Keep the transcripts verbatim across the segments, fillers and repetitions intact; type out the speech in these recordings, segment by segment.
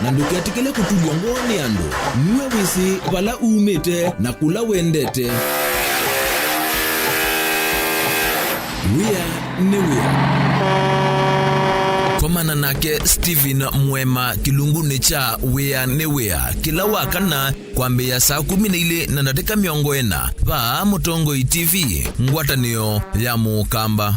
Na ndũketĩkĩle kũtulw'a ngoo nĩ andũ. Nue wĩsĩ vala umĩte na kũla wendete. Wĩa nĩ wĩa. Komana nake Stephen Mwema kĩlungunĩ kya Wĩa nĩ wĩa kĩla wa kana kwambĩĩa saa kũmi na ilĩ na ndatĩka mĩongo ĩna vaa Mũtongoi T V, ngwatanĩo ya Mũkamba.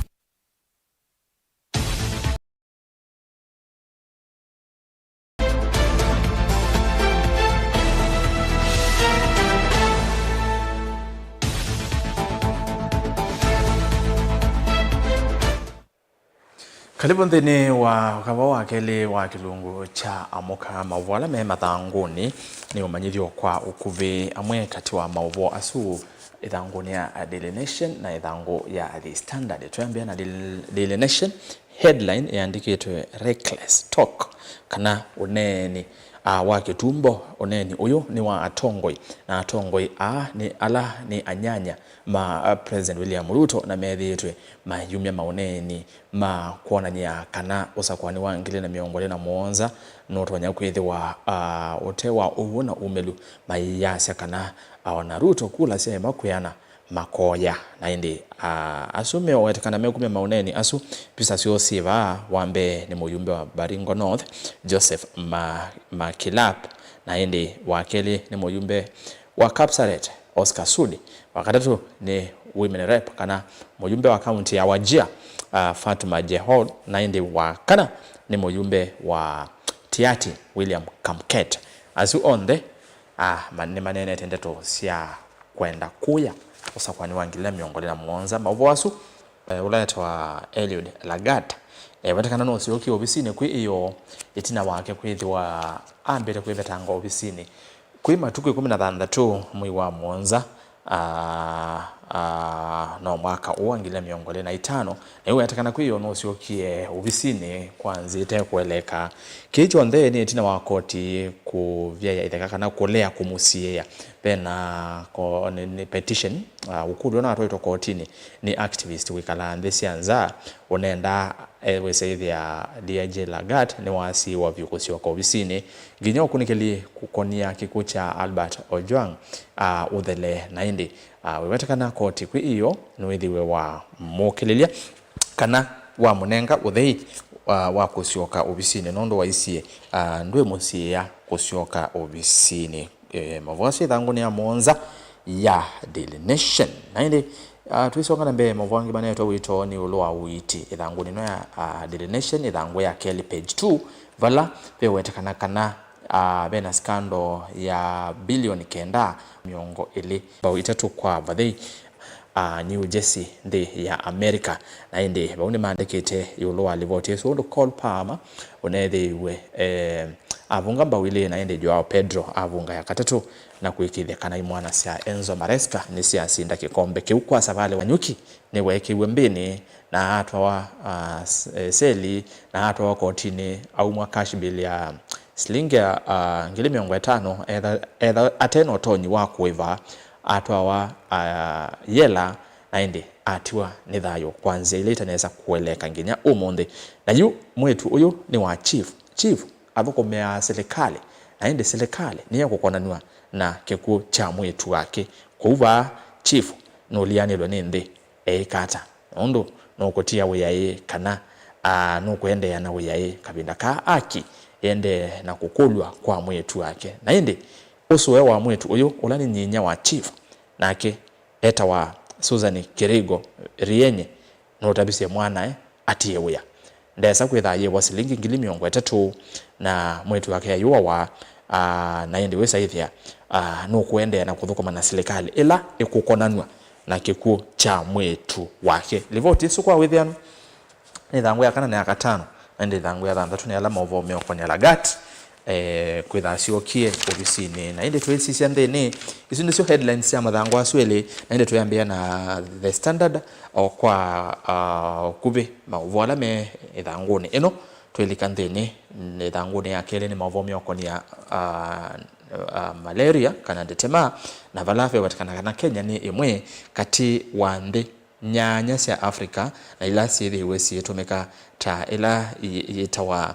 Kalĩvu nthĩnĩ wa kava wa kelĩ wa kĩlungu kya Amũka. Maũvoo ala me mathangũnĩ nĩ ũmanyĩthyo kwa ũkuvĩ. Amwe katĩ wa maũvoo asu ĩthangũnĩ ya Daily Nation na ĩthangũ ya The Standard. Twĩambĩa na Daily Nation, headline yandĩkĩtwe "Reckless talk," kana ũneeni, ah, wa kĩtumbo. Ũneeni ũyũ nĩ wa atongoi, na atongoi aa nĩ ala nĩ anyanya ma, ah, President William Ruto, na methĩĩtwe mayumya maũneeni ma kwonany'a kana ũsakũani wa ngili na mĩongo ĩlĩ na mũonza nũtonya kwĩthĩwa, ah, ũte wa ũw'o na umĩlu, mayasya kana, ah, ona Ruto kula syaema kwĩana makoya. Na ĩndĩ, ah, asu meũwetekana mekumya maũneeni asu, visa syoo syĩ vaa. Wa mbee nĩ mũyumbe wa Baringo North, Joseph Ma-, Makilap, na ĩndĩ wa kelĩ nĩ mũyumbe wa Kapsaret, Oscar Sudi. Wa katatũ nĩ women rep kana mũyumbe wa kaunti ya Wajir, ah, Fatuma Jehol, na ĩndĩ wa kana nĩ mũyumbe wa Tiaty, William Kamket. Asu onthe, ah, ma-, nĩmaneenete ndeto sya kwenda kũya ũsakũani wa ngili na mĩongo ĩlĩ na mũonza. Maũvoo asu, eh, ũla wĩtawa Eliud Lagat, eh, wetekana nũsyokie ovisinĩ kwĩ ĩyoo ĩtina wake kwĩthĩwa ambĩte kwĩvetanga ovisinĩ kwĩ matukũ ĩkũmi na thanthatũ mwei wa mũonza, ah, ah, no mwaka ũũ wa ngili na mĩongo ĩlĩ na itano, na yu wetekana kwĩ ĩyoo nũsyokie ovisinĩ kwa nzĩa ĩte kũeleka. Kĩĩ kyonthe nĩ ĩtina wa koti kũvyaĩa itheka kana kũlea kũmũsiĩĩa. Ve na ko-, nĩ, nĩ petition, ah, ũkũlyo ũla watwaĩtwe kotinĩ nĩ activist wĩkalaa nthĩ sya nza, ũnendaa, eh, wĩsĩthĩa D I G Lagat nĩwasiĩĩwa vyũ kũsyoka ovisinĩ, nginya ũkunĩkĩli kũkonia kĩkw'ũ kya Albert Ojwang, ah, ũthele. Na ĩndĩ, ah, wĩwetekana koti kwĩ ĩyoo nĩwĩthĩwe wa mũkĩlĩlya kana wamũnenga ũthei, ah, wa kũsyoka ovisinĩ nũndũ waisye, ah, ndwĩmũsiĩĩa kũsyoka ovisinĩ. Eh, maũvoo asu ĩthangũnĩ ya mũonza ya Daily Nation. Na ĩndĩ, ah, twĩsonga na mbee, maũvoo angĩ manetwe wĩtoo nĩ ĩũlũ wa ũiiti ĩthangũnĩ ĩno ya, ah, Daily Nation, ĩthangũ ya kelĩ, page two, vala vewetekana kana, ah, vena scandal ya bilioni kenda mĩongo ĩlĩ. Mbau itatũ kwa vathei, ah, New Jersey, nthĩ ya America. Na ĩndĩ vau nĩmaandĩkĩte ĩũlũ wa livoti ĩsu ũndũ Cole Palmer ũneethĩiwe, eh, avunga mbau ilĩ, na ĩndĩ Joao Pedro avunga ya katatũ, na kũĩkĩĩthya kana imwana sya Enzo Maresca nĩsyasinda kĩkombe kĩu kwa savalĩ wa nyuki nĩweekĩiwe mbĩnĩ na atwawa, ah, s-, eh, seli, na atwawa kotinĩ aumwa cash bail ya silingi ya, ah, ngili mĩongo ĩtano, etha, etha ate na ũtonyi wa kũĩva, atwawa, ah, yela, na ĩndĩ atiwa nĩ thayũ kwa nzĩa ila itanesa kũeleka nginya ũmũnthĩ. Na yu mwĩĩtu ũyũ nĩ wa chief. Chief athũkũmĩaa silikalĩ, na ĩndĩ silikalĩ nĩyekũkonanw'a na kĩkw'ũ kya mwĩĩtu wake. Kwoou vaa chief nũlianĩlwe nĩ nthĩ eĩka ata? Nũndũ nũkũtia wĩaĩ kana, aa, nũkũendeea na wĩaĩ kavinda kaa aki ĩendee na kũkũlw'a kwa mwĩĩtu wake. Na ĩndĩ ũsũe wa mwĩĩtu ũyũ, ũla nĩ nyinyia wa chief, nake etawa Susan Kirigo Rienye, nũtavisye mwanae atie wĩa. Ndesa kwĩtha ayĩwa silingi ngili mĩongo ĩtatũ, na mwĩĩtu wake ayũawa, aa, na ĩndĩ wĩsaĩthĩa, aa, nũkũendeea na kũthũkũma na silikalĩ ĩla ĩkũkonanw'a na kĩkw'ũ kya mwĩĩtu wake. Livoti ĩsu kwa wĩthĩanu nĩ ĩthangũ ya kana na ya katano, na ĩndĩ ĩthangũ ya thanthatũ nĩ ala maũvoo meũkonĩa Lagat, eh, kwĩtha asyokie ovisinĩ. Na ĩndĩ twĩsisya nthĩnĩ, isu nĩsyo headlines sya mathangũ asu elĩ, na ĩndĩ twĩambĩa na The Standard o kwa, ah, ũkuvĩ maũvoo ala me ĩthangũnĩ ĩno. Twĩlika nthĩnĩ, ĩthangũnĩ ya kelĩ nĩ maũvoo meũkonĩa, ah, ah, malaria kana ndetema, na vala vewetekana kana Kenya nĩ ĩmwe katĩ wa nthĩ nyanya sya Africa, na ila syĩthĩiwe syĩtũmĩka ta ĩla yi-, yĩtawa,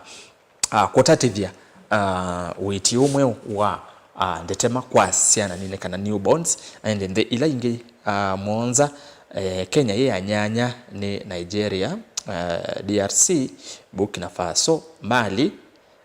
ah, kũtatĩthya Ah, ũiiti ũmwe wa, ah, ndetema kwa syana nini kana newborns, na ĩndĩ nthĩ ila ingĩ, ah, mũonza, eh, Kenya yĩ ya nyanya, nĩ Nigeria, eh, D R C, Burkina Faso, Mali,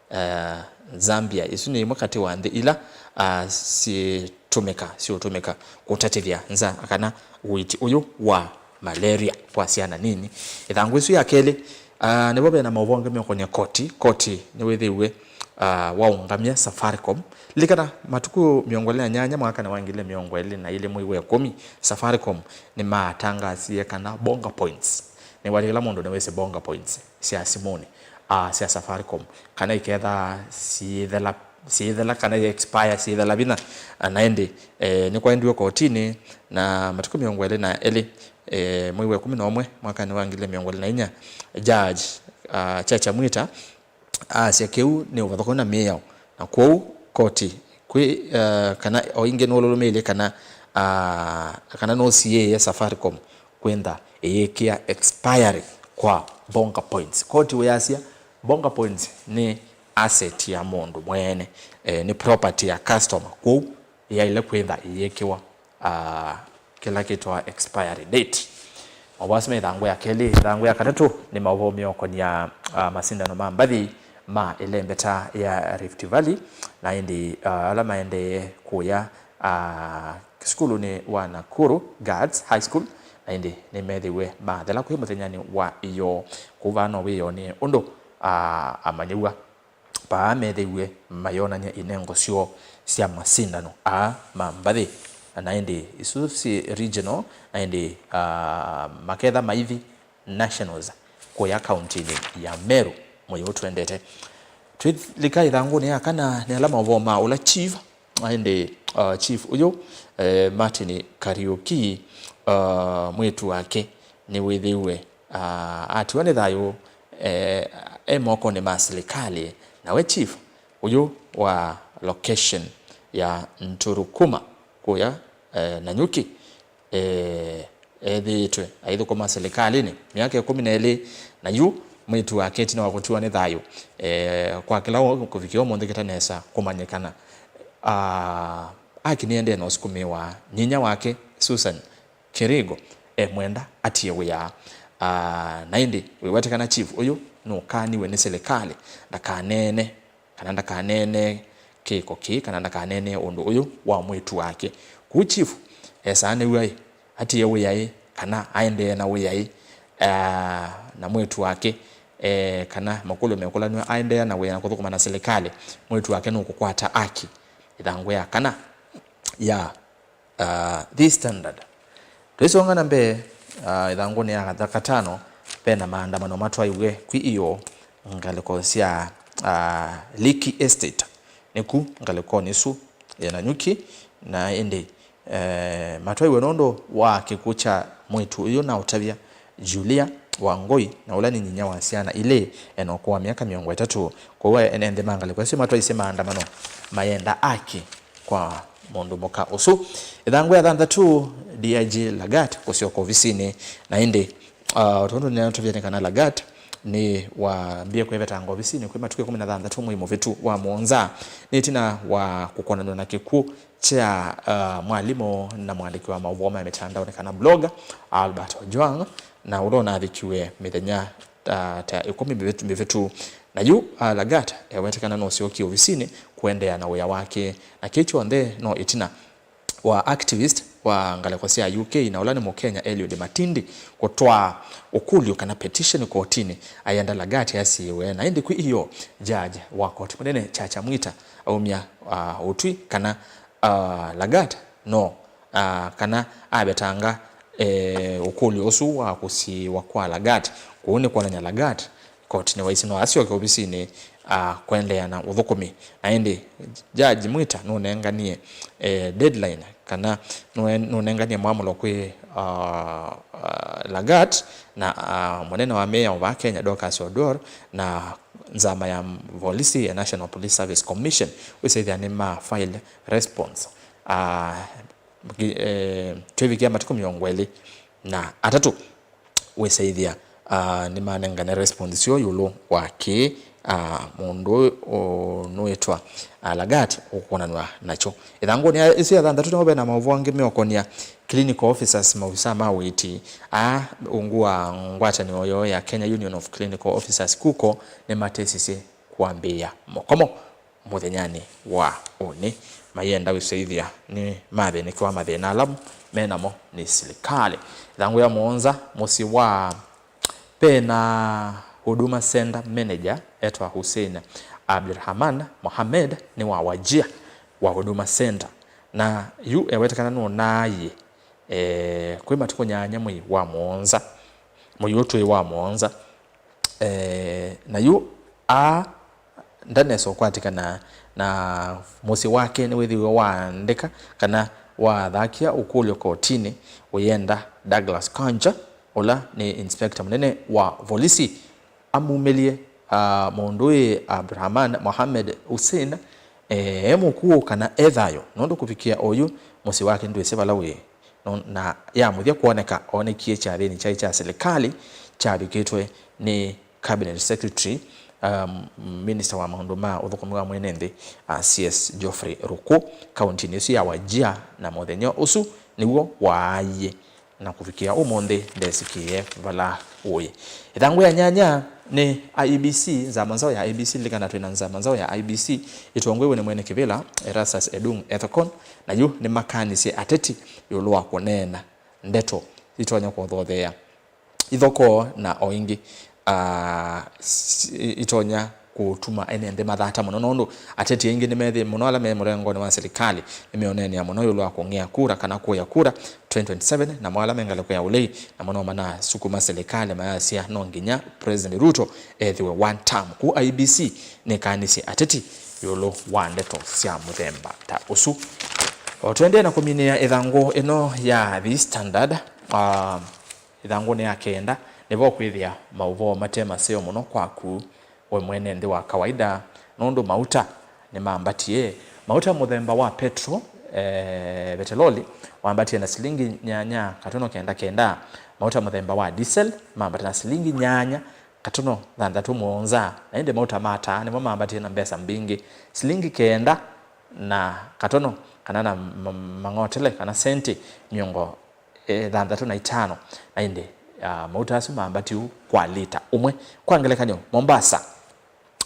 eh, Zambia. Isu nĩ imwe katĩ wa nthĩ ila, ah, syĩtũmĩka, siũtũmĩka kũtatĩthya nza kana ũiiti ũyũ wa malaria kwa syana nini. Ĩthangũ ĩsu ya kelĩ, ah, nĩvo ve na maũvoo angĩ meũkonya koti. Koti nĩwĩthĩiwe, ah, waũngamya Safaricom. Lilikana matukũ mĩongo ĩlĩ na nyanya mwaka nĩ wa ngili mĩongo ĩlĩ na ilĩ mwei wa ĩkũmi, Safaricom nĩmatangasie kana Bonga Points nĩwatĩkĩla mũndũ nĩwĩsĩ Bonga Points sya simũnĩ, ah, sya Safaricom, kana iketha syĩthela, syĩthela kana expire, syĩthela vinya, ah, na ĩndĩ, eh, nĩkwaendiwe kotinĩ, na matukũ mĩongo ĩlĩ na elĩ, eh, mwei wa ĩkũmi na ũmwe mwakanĩ wa ngili mĩongo ĩlĩ na inya, Judge, ah, Chacha Mwita asya kĩu nĩ ũvathũkany'o na mĩao, na kwoou koti kwĩ, eh, kana o ĩngĩ nũlũlũmĩĩlye kana, ah, kana nũsiĩĩe Safaricom kwĩntha ĩyĩkĩa expiry kwa Bonga Points. Koti wĩasya Bonga Points nĩ asset ya mũndũ mwene, eh, nĩ property ya customer, kwoou yaĩle kwĩntha ĩyĩkĩwa, ah, kĩla kĩtawa expiry date. Maũvoo asu me ĩthangũ ya kelĩ. Ĩthangũ ya katatũ nĩ maũvoo meũkonya, ah, masindano ma mbathi ma ĩlembeta ya Rift Valley, na ĩndĩ, ah, ala maendee kũya, ah, sukulunĩ wa Nakuru Girls High School, na ĩndĩ nĩmethĩwe mathela kwĩ mũthenyanĩ wa ĩyoo. Kũu vaa no wĩoo nĩ ũndũ, ah, amanyĩw'a vaa methĩiwe mayonany'a inengo syoo sya masindano aa ma mbathi, na ĩndĩ isu syĩ regional, na ĩndĩ, ah, maketha maithi nationals kũya kauntinĩ ya Meru mwei ũũ twendete. Twĩlika ĩthangũnĩ ya kana nĩ ala maũvoo ma ũla chief, na ĩndĩ, ah, chief ũyũ, eh, Martin Kariuki, ah, mwĩĩtu wake nĩwĩthĩiwe ah, atiwa nĩ thayũ, eh, e mokonĩ ma silikalĩ. Nawe chief ũyũ wa location ya Nturukuma kũya, eh, Nanyuki, eh, ethĩĩtwe aithũkũma silikalĩnĩ myaka ĩkũmi na ĩlĩ, na yu mwĩĩtu wake ĩtina wa kũtiwa nĩ thayũ, eh, kwa kĩla kũvikĩa ũmũnthĩ kĩtanesa kũmanyĩkana. Ah, Aki nĩendee na ũsukumĩwa nyinya wake Susan Kirigo emwenda atie wĩa. Ah, na ĩndĩ wĩwete kana chief ũyũ nũkaniwe nĩ silikalĩ ndakaneene, kana ndakaneene kĩko kĩĩ, kana ndakaneene ũndũ ũyũ wa mwĩĩtu wake. Kũu chief esaa nĩw'a ĩ, atie wĩaĩ, kana aendee na wĩaĩ, ah, na mwĩĩtu wake, eh, kana makũlyo mekũlanw'a aendee na wĩa na kũthũkũma na silikalĩ, mwĩĩtu wake nũkũkwata aki. Ĩthangũ ya kana ya uh, The Standard. Tũisonga na mbee, uh, ĩthangũnĩ ya katha katano, ve na maandamano matwaiwe kwĩ ĩyoo ngalĩko sya, uh, Likki Estate, nĩku ngalĩkonĩ ĩsu ya Nanyuki, na ĩndĩ, eh, matwaiwe nũndũ wa kĩkw'ũ kya mwĩĩtu ũyũ na ũtavya Julia Wangui, na ũla nĩ nyinya wa syana ilĩ, ena ũkũũ wa myaka mĩongo ĩtatũ. Kwoou ene nthĩ ma ngalĩko ĩsu matwaisye maandamano mayenda aki kwa mũndũ mũka ũsu. Ĩthangũ ya thanthatũ, D I G Lagat kũsyoka ovisinĩ, na ĩndĩ, ah, o tondũ nĩnatũvya nĩ kana Lagat nĩwambie kwĩvetanga ovisinĩ kwĩ matukũ ĩkũmi na thanthatũ mwei mũvĩtu wa mũonza, nĩ ĩtina wa kũkonanw'a na kĩkw'ũ kya, ah, mwalimũ na mwandĩki wa maũvoo ma mĩtandaonĩ kana blogger Albert Ojwang, na ũla ũnavikiwe mĩthenya ta, ta ĩkũmi mĩvĩtu, mĩvĩtu. Na yu, ah, Lagat ewetĩkana nũsyokie ovisinĩ kũendeea na wĩa wake, na kĩĩ kyonthe no ĩtina wa activist wa ngalĩko sya U K na ũla nĩ Mũkenya Eliud Matindi kũtwaa ũkũlyo kana petition kotinĩ ayenda Lagat asiĩwe. Na ĩndĩ kwĩ ĩyoo, judge wa koti mũnene Chacha Mwita aumya, ah, ũtwi kana, ah, Lagat no, ah, kana avetanga, eh, ũkũlyo ũsu wa kũsiĩĩwa kwa Lagat. Kũu nĩ kwonany'a Lagat koti nĩwaisye no asyoke ovisinĩ, ah, kũendeea na ũthũkũmi. Na ĩndĩ Judge Mwita nũnenganie, eh, deadline kana nũe-, nũnenganie mwamũlo kwĩ, ah, ah, Lagat na, ah, mũnene wa mĩao vaa Kenya Dorcas Oduor na nzama ya volisi ya National Police Service Commission wĩsĩthya nĩ ma file response. Ah, Ngi-, eh, twĩvikĩa matukũ mĩongo ĩlĩ na atatũ wĩsaĩthya, ah, nĩmanengane response syoo ĩũlũ wa kĩĩ Ah, mũndũ ũyũ nũĩtwa, ah, Lagat ũkwonanwa nakyo. Ĩthangũnĩ ya ĩsu ya thanthatũ nĩvo ve na maũvoo angĩ meũkonia clinical officers, maovisaa ma ũiiti. Aa, ungu wa ngwatanĩo yoo ya Kenya Union of Clinical Officers, KUCO, nĩmatesisye kwambĩĩa mũkomo mũthenyanĩ wa ũnĩ, mayenda wĩsyaĩthya nĩmathĩnĩkĩwa mathĩna ala me namo nĩ silikalĩ. Ĩthangũ ya mũonza, mũsyĩ wa Ve na Huduma Center manager etwa Hussein Abdurahman Mohamed nĩ wa Wajir wa Huduma Center, na yu eweta kana nũnaaie, eh, kwĩ matukũ nyanya mwei wa mũonza, mwei ũtũĩ wa mũonza. Eh, na yu a ndanesa ũkwatĩkana na mũsyĩ wake nĩwĩthĩiwe waandĩka kana wathakĩa ũkũlyo kotinĩ ũyenda Douglas Kanja, ũla nĩ inspector mũnene wa volisi, amumĩlye, ah, mũndũ ũyũ Abdurahman Mohamed Hussein, eh, e mũkuũ kana e thayũ, nũndũ kũvikĩa oyu mũsyĩ wake ndwĩsĩ vala wĩ. No, na ya mũthya kwoneka oonekie kyathĩnĩ kyaĩ kya silikalĩ kyavikĩtwe nĩ Cabinet Secretary, um, Minister wa maũndũ ma ũthũkũmi wa mwene nthĩ, uh, C S Geoffrey Ruku, kauntinĩ ĩsu ya Wajir, na mũthenya ũsu nĩw'o waaie, na kũvikĩa ũmũnthĩ ndesĩkĩe vala ũĩ. Ĩthangũ ya nyanya nĩ I E B C, nzama nzaũ ya I E B C, lilikana twĩ na nzama nzaũ ya I E B C, ĩtongoew'e nĩ mwene kĩvĩla Erastus Edung Ethekon, na yu nĩmakanisye ateti ĩũlũ wa kũneena ndeto itonya kũthotheea ithokoo na o ingĩ, ah, s-, i-, itonya kũtuma ene nthĩ mathata mũno, nũndũ ateti aingĩ nĩmethĩ mũno ala me mũrengonĩ wa silikalĩ nĩmeũneenea mũno ĩũlũ wa kũng'ea kura kana kũya kura twenty twenty-seven, namo ala me ngalĩko ya ũlei namo no manasukuma silikalĩ mayasya no nginya President Ruto ethĩwe one term. Kũu I E B C nĩkanisye ateti ĩũlũ wa ndeto sya mũthemba ta ũsu. O tũendee na kũminĩĩa ĩthangũ ĩno ya The Standard, ah, ĩthangũnĩ ya kenda, nĩvo ũkwĩthĩa maũvoo mate maseo mũno kwaku we mwene nthĩ wa kawaida, nũndũ mauta nĩmambatie. Mauta mũthemba wa petro, eh, veteloli, wambatie na silingi nyanya katono kenda kenda. Mauta mũthemba wa diesel mambata na silingi nyanya katono thanthatũ mũonza, na ĩndĩ mauta ma taa nĩmo mambatie na mbesa mbingĩ, silingi kenda na katono, kana na ma-, mang'otele, kana senti mĩongo, eh, thanthatũ na itano, na ĩndĩ, ah, mauta asu mambatie ũu kwa lita ũmwe. Kwa ngelekany'o, Mombasa,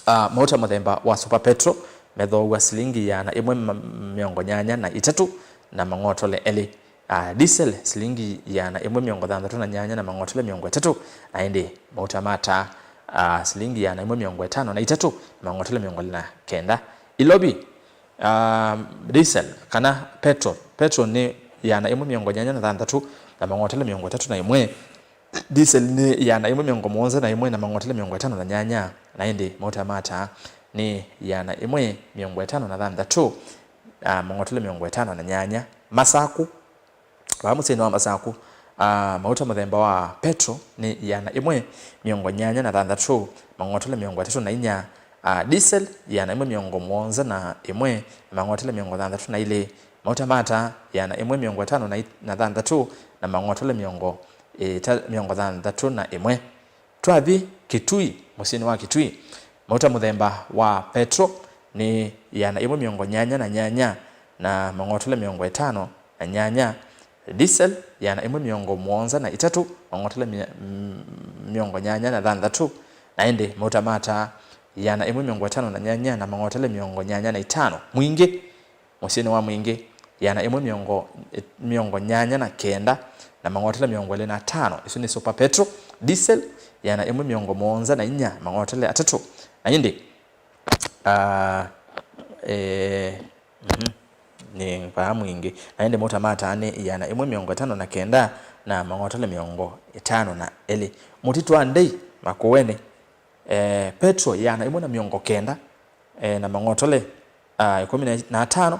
ah, mauta mũthemba wa super petro methoow'a silingi ĩana ĩmwe ma-, mĩongo nyanya na itatũ na mang'otole elĩ. Ah, diesel, silingi ĩana ĩmwe mĩongo thanthatũ na nyanya na mang'otole mĩongo ĩtatũ, na ĩndĩ mauta ma taa, ah, silingi ĩana ĩmwe mĩongo ĩtano na itatũ na mang'otole mĩongo ĩlĩ na kenda. Ilovi, ah, diesel kana petro, petro nĩ ĩana ĩmwe mĩongo nyanya na thanthatũ na mang'otole mĩongo ĩtatũ na ĩmwe. Diesel nĩ ĩana ĩmwe mĩongo mũonza na ĩmwe na mang'otole mĩongo ĩtano na nyanya, na ĩndĩ mauta ma taa nĩ ĩana ĩmwe mĩongo ĩtano na thanthatũ, ah, mang'otole mĩongo ĩtano na nyanya. Masaku, vaa mũsyĩnĩ wa Masaku, ah, mauta mũthemba wa petro nĩ ĩana ĩmwe mĩongo nyanya na thanthatũ, mang'otole mĩongo ĩtatũ na inya, ah, diesel ĩana ĩmwe mĩongo mũonza na ĩmwe na mang'otole mĩongo thanthatũ na ilĩ, mauta ma taa ĩana ĩmwe mĩongo ĩtano na i-, na thanthatũ na mang'otole mĩongo ĩta-, mĩongo thanthatũ na ĩmwe. Twathi Kitui, mũsyĩnĩ wa Kitui, mauta mũthemba wa petro nĩ ĩana ĩmwe mĩongo nyanya na nyanya na mang'otole mĩongo ĩtano na nyanya, diesel ĩana ĩmwe mĩongo mũonza na itatũ, mang'otole mĩa-, m-, mĩongo nyanya na thanthatũ, na ĩndĩ mauta ma taa ĩana ĩmwe mĩongo ĩtano na nyanya na mang'otole mĩongo nyanya na itano. Mwingĩ, mũsyĩnĩ wa Mwingĩ, ĩana ĩmwe mĩongo, mĩongo nyanya na kenda na mang'otole mĩongo ĩlĩ na atano. Ĩsu nĩ super petro. Diesel, ĩana ĩmwe mĩongo mũonza na inya, mang'otole atatũ. Na ĩndĩ, ah, eh, mhm, nĩ vaa Mwingĩ. Na ĩndĩ mauta ma taa nĩ ĩana ĩmwe mĩongo ĩtano na kenda na mang'otole mĩongo ĩtano na elĩ. Mũtitũ wa Ndei, Makueni, eh, petro ĩana ĩmwe na mĩongo kenda, eh, na mang'otole, ah, ĩkũmi na atano,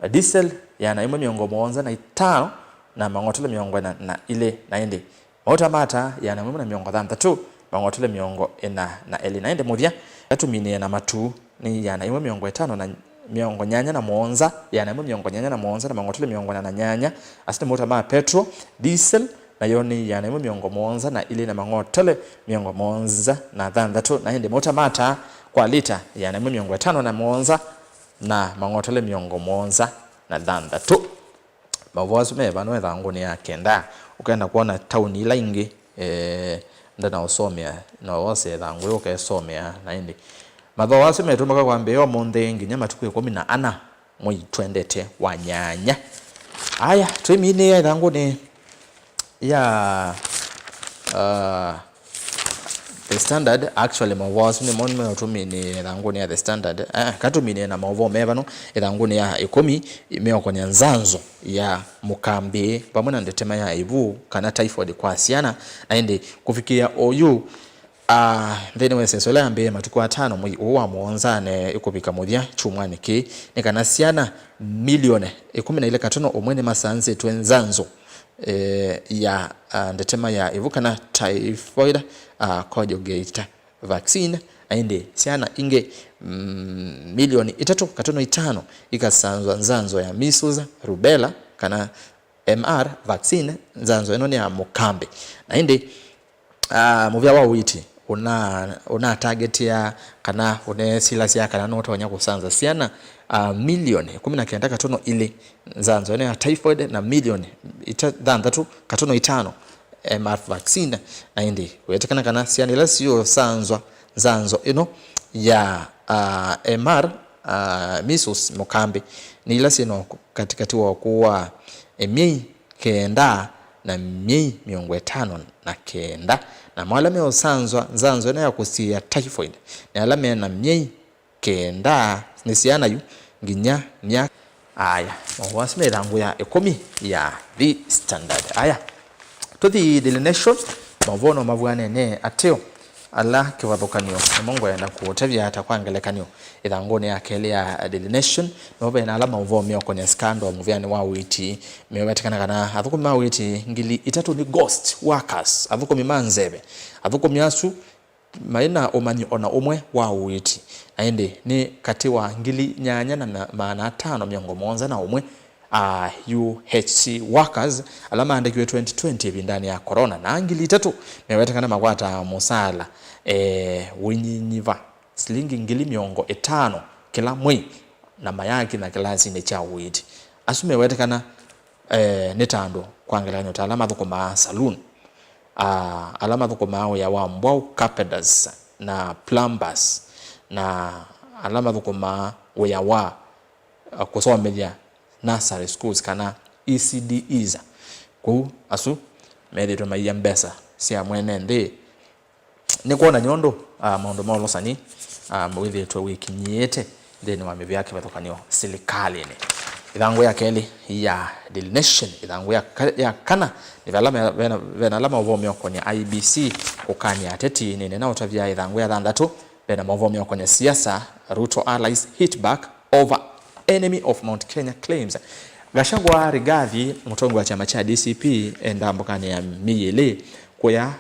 eh, diesel ĩana ĩmwe mĩongo mũonza na itano na mang'otole mĩongo ĩna na ilĩ, na ĩndĩ mauta ma taa ĩana ĩmwe na mĩongo thanthatũ, mang'otole mĩongo ĩna na elĩ, na ĩndĩ mũthya, ĩla tũminĩe na matu, nĩ ĩana ĩmwe mĩongo ĩtano na mĩongo nyanya na mũonza, ĩana ĩmwe mĩongo nyanya na mũonza na mang'otole mĩongo ĩna na nyanya. Asu nĩ mauta ma petro. Diesel nayo nĩ ĩana ĩmwe mĩongo mũonza na ilĩ na mang'otole mĩongo mũonza na thanthatũ, na ĩndĩ mauta ma taa kwa lita ĩana yĩmwe mĩongo ĩtano na mũonza na mang'otole mĩongo mũonza na thanthatũ. Maũvoo asu me vano ĩthangũnĩ ya kenda. Ũkenda kwona taoni ila ingĩ, eh, ndanaũsomea, no wose ĩthangũ yĩu ũkesomea. Na ĩndĩ mathoo asu metũmĩka kwambĩĩa ũmũnthĩ nginya matukũ ĩkũmi na ana mwei twendete wa nyanya. Aya, twĩminĩĩa ĩthangũnĩ ya, uh, The Standard. Actually, maũvoo asu nĩmo nĩmeũtũminĩĩa ĩthangũnĩ ya The Standard. Ah, katũminĩe na maũvoo me vano ĩthangũnĩ ya ĩkũmi meũkonya nzanzo ya mũkambĩ vamwe na ndetema ya ĩvu kana typhoid kwa syana. Na ĩndĩ kũvikĩĩa oyu, ah, nthĩnĩ wa ĩseso ĩla yambĩĩe matukũ atano mwei ũũ wa mũonza na ĩkũvika mũthya kyumwanĩ kĩĩ, nĩ kana syana milioni ĩkũmi na ilĩ katono ũmwe nĩmasanzĩtwe nzanzo, eh, ya, ah, ndetema ya ĩvu kana typhoid, ah, conjugate vaccine, na ĩndĩ syana ingĩ, mm, milioni itatũ katono itano ikasanzwa nzanzo ya measles, rubella, kana M R vaccine. Nzanzo ĩno nĩ ya mũkambĩ. Na ĩndĩ, ah, mũvĩa wa ũiiti ũna, ũnatargetia kana ũnesilasya kana nũtonya kũsanza syana, ah, milioni ĩkũmi na kenda katono ilĩ nzanzo ĩno ya typhoid na milioni ita-, thanthatũ katono itano M R vaccine. Na ĩndĩ wĩtĩkana kana syana ila siũsanzwa nzanzo ĩno ya, ah, M R, ah, measles mũkambĩ nĩ ila syĩ na katĩkatĩ wa ũkũũ wa, eh, myei kenda na myei mĩongo ĩtano na kenda. Namo ala meũsanzwa nzanzo ĩno ya kũsiĩĩa typhoid nĩ ala me na myei kenda, nĩ syana yu nginya myaka. Aya, maũvoo asu me ĩthangũ ya ĩkũmi ya The Standard. Aya, tũthi Daily Nation, maũvoo no mavw'anene ateo ala kĩvathũkany'o nĩmo ngwenda kũũtavya. Ta kwa ngelekany'o, ĩthangũnĩ ya kelĩ ya Daily Nation, no ve na ala maũvoo meũkonya scandal mũvĩanĩ wa ũiiti, mewetekana kana athũkũmi ma ũiiti ngili itatũ nĩ ghost workers, athũkũmi ma nzeve. Athũkũmi asu maĩ na ũmanyi o na ũmwe wa ũiiti, na ĩndĩ nĩ katĩ wa ngili nyanya na ma-, maana atano mĩongo mũonza na ũmwe, a, U H C workers ala maandĩkiwe twenty twenty ĩvindanĩ ya corona, na ngili itatũ mewetekana makwataa mũsaala, e, ũinyinyiva silingi ngili mĩongo ĩtano kĩla mwei, na mayakinya kĩlasinĩ kya ũiiti. Asu mewetekana, eh, nĩ ta andũ, kwa ngelekany'o, ta ala mathũkũmaa saloon, ah, ala mathũkũmaa wĩa wa mbwaũ, carpenters, na plumbers, na ala mathũkũmaa wĩa wa, ah, kũsomethya nursery schools kana E C D Es. Kwoou asu methĩĩtwe maia mbesa sya mwene nthĩ. Nĩ kwonany'a ũndũ, ah, maũndũ ma ũlũsani, ah, wĩthĩĩtwe wĩkinyĩĩte nthĩnĩ wa mĩvĩa ya kĩvathũkany'o silikalĩnĩ. Ĩthangũ ya kelĩ ya Daily Nation, ĩthangũ ya ka-, ya kana, nĩ vala me-, vena, vena ala maũvoo meũkonya I E B C kũkany'a ateti. Nĩnĩnaũtavya ĩthangũ ya thanthatũ, vena maũvoo meũkonya siasa, Ruto allies hit back over enemy of Mount Kenya claims. Gachagua, Rigathi, mũtongoi wa kyama kya D C P, e ndambũkanĩ ya myei ĩlĩ kũya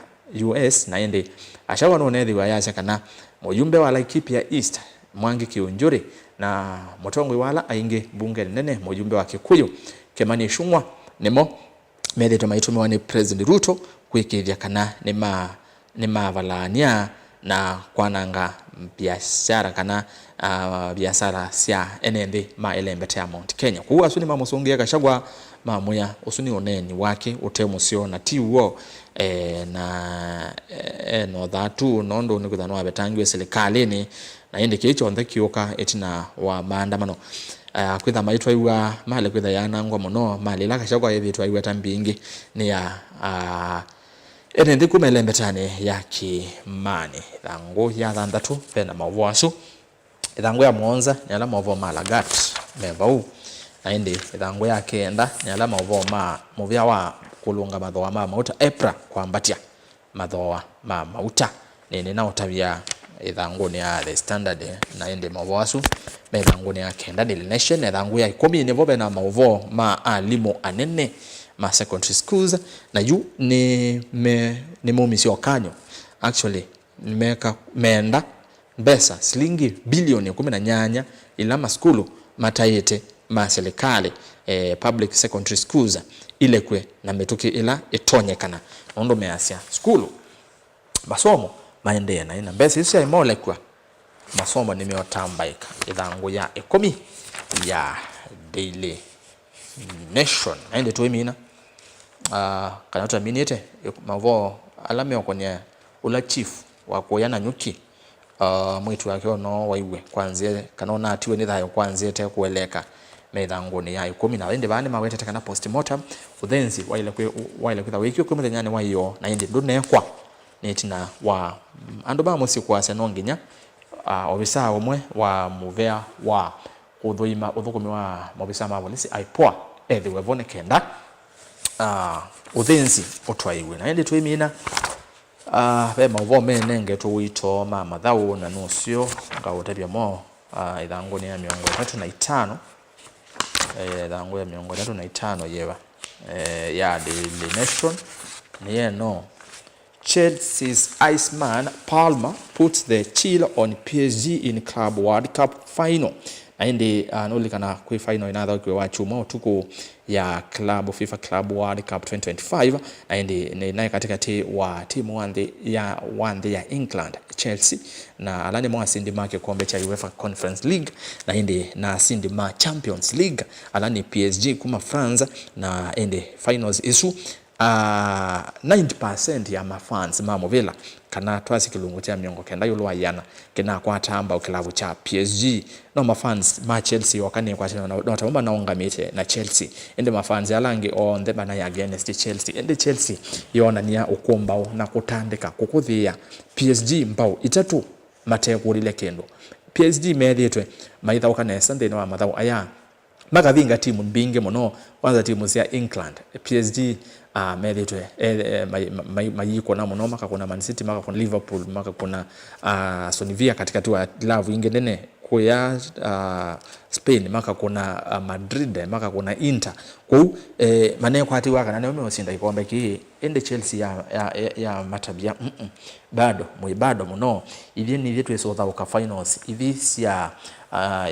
U S, na ĩndĩ Gachagua nũneethĩwa ayasya kana mũyumbe wa Laikipia East, Mwangi Kiunjuri, na mũtongoi wa ala aingĩ mbunge nene, mũyumbe wa Kikuyu, Kimani Ichung'wa, nĩmo methĩĩtwe maitũmĩwa nĩ President Ruto kũĩkĩĩthya kana nĩma-, nĩmavalaany'a na kwananga biashara kana, ah, biashara sya ene nthĩ ma ĩlembeta ya Mount Kenya. Kwoou asu nĩmamũsũngĩe Gachagua, mamwĩa ũsu nĩ ũneeni wake ũte mũseo na ti w'o, eh, na, eh, e na ũthatu nũndũ nĩkwĩthwa nĩwavetangiwe silikalĩnĩ, na ĩndĩ kĩĩ kyonthe kĩũka ĩtina wa maandamano. Ah, kwĩtha maitwaiwa malĩ kwĩtha yaanangwa mũno, malĩ ĩla Gachagua ethĩĩtwe aiweta mbingĩ nĩ ya, ah, ene nthĩ kuma ĩlembetanĩ ya Kĩĩmanĩ. Ĩthangũ ya thanthatũ vena maũvoo asu. Ĩthangũ ya mũonza nĩ ala maũvoo ma Lagat me vau. Na ĩndĩ ĩthangũ ya kenda nĩ ala maũvoo ma mũvĩa wa kũlũnga mathooa ma mauta, EPRA, kwambatya mathooa ma mauta. Nĩnĩnaũtavya ĩthangũnĩ ya The Standard, na ĩndĩ maũvoo asu me ĩthangũnĩ ya kenda, Daily Nation, na ĩthangũ ya ĩkũmi nĩvo vena maũvoo ma alimũ anene ma secondary schools, na yu nĩ me-, nĩmaumisye ũkany'o. Actually, nĩmeka, meenda mbesa silingi bilioni ĩkũmi na nyanya ila masukulu mataĩte ma silikalĩ, eh, public secondary schools, ilekwe na mĩtũkĩ ĩla ĩtonyekana, nũndũ measya sukulu, masomo maendee naĩ, na mbesa isu syaĩ molekwa, Masomo nĩmeũtambaĩka ĩthangũ ya ĩkũmi ya Daily Nation. Na ĩndĩ tũimina, ah, kana tũtaminĩte ĩk-, maũvoo ala meũkony'a ũla chief wa kũya Nanyuki, ah, mwĩĩtu wake ũno waiwe kwa nzĩa, kana ũnatiwe nĩ thayũ kwa nzĩa ĩte kũeleka me ĩthangũnĩ ya ĩkũmi. Na ĩndĩ vaa nĩmawetete kana postmortem, ũthenzi waĩle kwĩ-, waĩle kwĩtha wĩkiwe kwĩ mũthenyanĩ wa ĩyoo, na ĩndĩ ndũnekwa nĩ ĩtina wa, mm, andũ ma mũsyĩ kũasya no nginya, ah, ovisaa ũmwe wa mũvea wa kũthũima ũthũkũmi wa maovisaa ma volisi, IPOA, ethĩwe vo nĩ kenda, ah, ũthĩnzi ũtwaĩwe. Na ĩndĩ twĩmina, ah, ve maũvoo menengetwe ũito ma mathaũ, na nũseo ngaũtavya mo, ah, ĩthangũnĩ ya mĩongo ĩtatũ na itano, eh, ĩthangũ ya mĩongo ĩtatũ na itano yĩva, eh, ya Daily Nation, nĩ yeno. Chelsea's Iceman Palmer puts the chill on P S G in Club World Cup final. Na ĩndĩ, ah, nũlikana kwĩ final ĩnathaũkiwe wa kyumwa ũtukũ ya Club, FIFA Club World Cup twenty twenty-five, na ĩndĩ nĩ naĩ katĩkatĩ wa timu wa nthĩ ya, wa nthĩ ya England, Chelsea, na ala nĩmo asindi ma kĩkombe kya UEFA Conference League, na ĩndĩ na asindi ma Champions League, ala nĩ P S G kuma France, na ĩndĩ finals ĩsu, ah, ninety percent ya mafans ma mũvĩla, kana twasye kĩlungu kya mĩongo kenda ĩũlũ wa ĩana, kĩnakwataa mbau kĩlavu kya P S G. No mafans ma Chelsea oka nĩkwatana na, no tamo manaũngamĩte na Chelsea. Ĩndĩ mafans ala angĩ onthe manai against Chelsea. Ĩndĩ Chelsea yoonany'a ũkũmbaũ na kũtandĩka, kũkũthĩĩa P S G mbau itatũ matekũlile kĩndũ. P S G methĩĩtwe maithaũka nesa nthĩnĩ wa mathaũ aya. Makavinga timu mbingĩ mũno, kwanza timu sya England. P S G, ah, methĩtwe, eh, eh, mai-, mai-, mayikũna mũno, makakũna Man City, makakũna Liverpool, makakũna, ah, Aston Villa katikati wa klavu ingĩ nene kũya, ah, Spain, makakũna, ah, Madrid, makakũna Inter. Kwoou, eh, manekwatĩwa kana nĩo meũsinda kĩkombe kĩĩ. Ĩndĩ Chelsea ya, ya, ya, ya matavya, mm-mm, bado, mwĩ bado mũno. Ithyĩ nithyĩ twĩsũthaũka finals ithi sya, ah,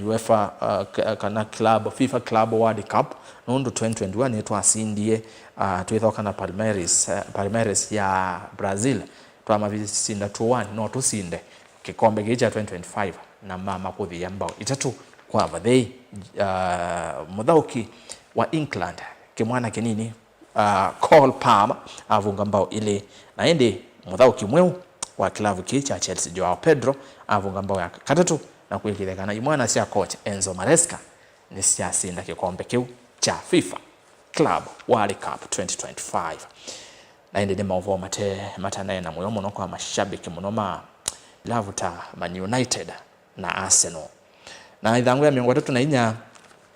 UEFA, ah, ka-, kana club, FIFA Club World Cup, nũndũ twenty twenty-one nĩtwasindie, ah, twĩthoka na Palmeiras, eh, Palmeiras ya Brazil. Twamasinda two one, no tũsinde kĩkombe kĩĩ kya twenty twenty-five, na mama kũthĩa mbao itatũ kwa vathei. Ah, mũthaũki wa England, kĩmwana kĩnini, ah, Cole Palmer avunga mbao ilĩ, na ĩndĩ mũthaũki mweũ wa kĩlavu kĩĩ kya Chelsea, Joao Pedro, avunga mbao ya katatũ, na kũĩkĩĩthya kana imwana sya coach Enzo Maresca nĩsyasinda kĩkombe kĩu kya FIFA Club World Cup twenty twenty-five. Na ĩndĩ nĩ maũvoo mate, mataneena mũyo mũno kwa mashabiki mũno ma ilavu ta Man United na Arsenal. Na ĩthangũ ya mĩongo ĩtatũ na inya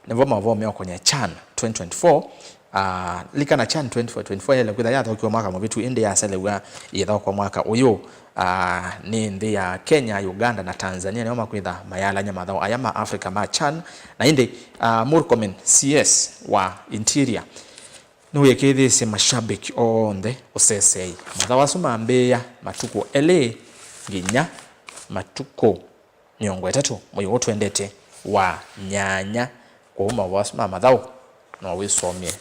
nĩvo maũvoo meũkony'a CHAN twenty twenty-four. Ah, likana CHAN twenty twenty-four yaĩle kwĩtha yathaũkiwe mwaka mũvĩtu, ĩndĩ yaselew'a ĩthaũkwa mwaka ũyũ. Ah, nĩ nthĩ ya Kenya, Uganda na Tanzania nĩo makwĩtha mayalany'a mathaũ aya ma Africa ma CHAN. Na ĩndĩ, ah, Murkomen C S wa Interior nĩwĩkĩĩthĩsye mashabiki onthe ũseseei. Mathaũ asu mambĩĩa matukũ elĩ nginya matukũ mĩongo ĩtatũ mwei ũũ twendete wa nyanya. Kwoou maũvoo asu ma mathaũ no wĩsomye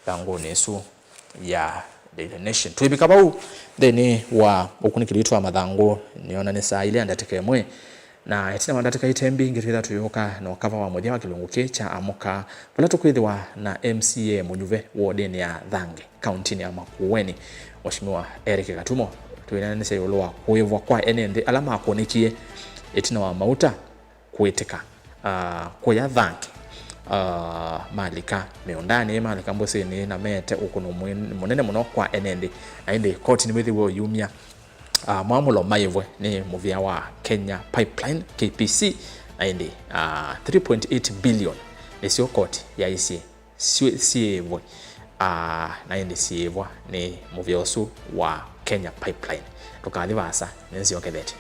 ĩthangũnĩ ĩsu ya Daily Nation. Twĩvika vau nthĩnĩ wa ũkunĩkĩli witũ wa mathangũ, nĩona nĩ saa ilĩ ya ndatĩka ĩmwe. Na ĩtina wa ndatĩka ite mbingĩ twĩtha tũyũka na ũkava wa mũthya wa kĩlungu kĩĩ kya Amũka, vala tũkwĩthĩwa na M C A mũnyuve wodinĩ ya Thange, kauntinĩ ya Makueni, Mheshimiwa Eric Gatumo. Twĩneenanĩsya ĩũlũ wa kũĩvwa kwa ene nthĩ ala makũnĩkie ĩtina wa mauta kũĩtĩka, ah, kũya Thange, ah, malika mĩũndanĩ, malika mbũsĩnĩ, na mete ũkũno mwĩ-, mũnene mũno kwa ene nthĩ. Na ĩndĩ koti nĩwĩthĩwe ũyumya, ah, mwamũlo maĩvwe nĩ mũvĩa wa Kenya Pipeline, K P C, na ĩndĩ, ah, three point eight billion nĩsyo koti yaisye syĩ-, syĩĩvwe, ah, na ĩndĩ syĩĩvwa nĩ mũvĩa ũsu wa Kenya Pipeline. Ndũkathi vaasa, nĩnzyokethete.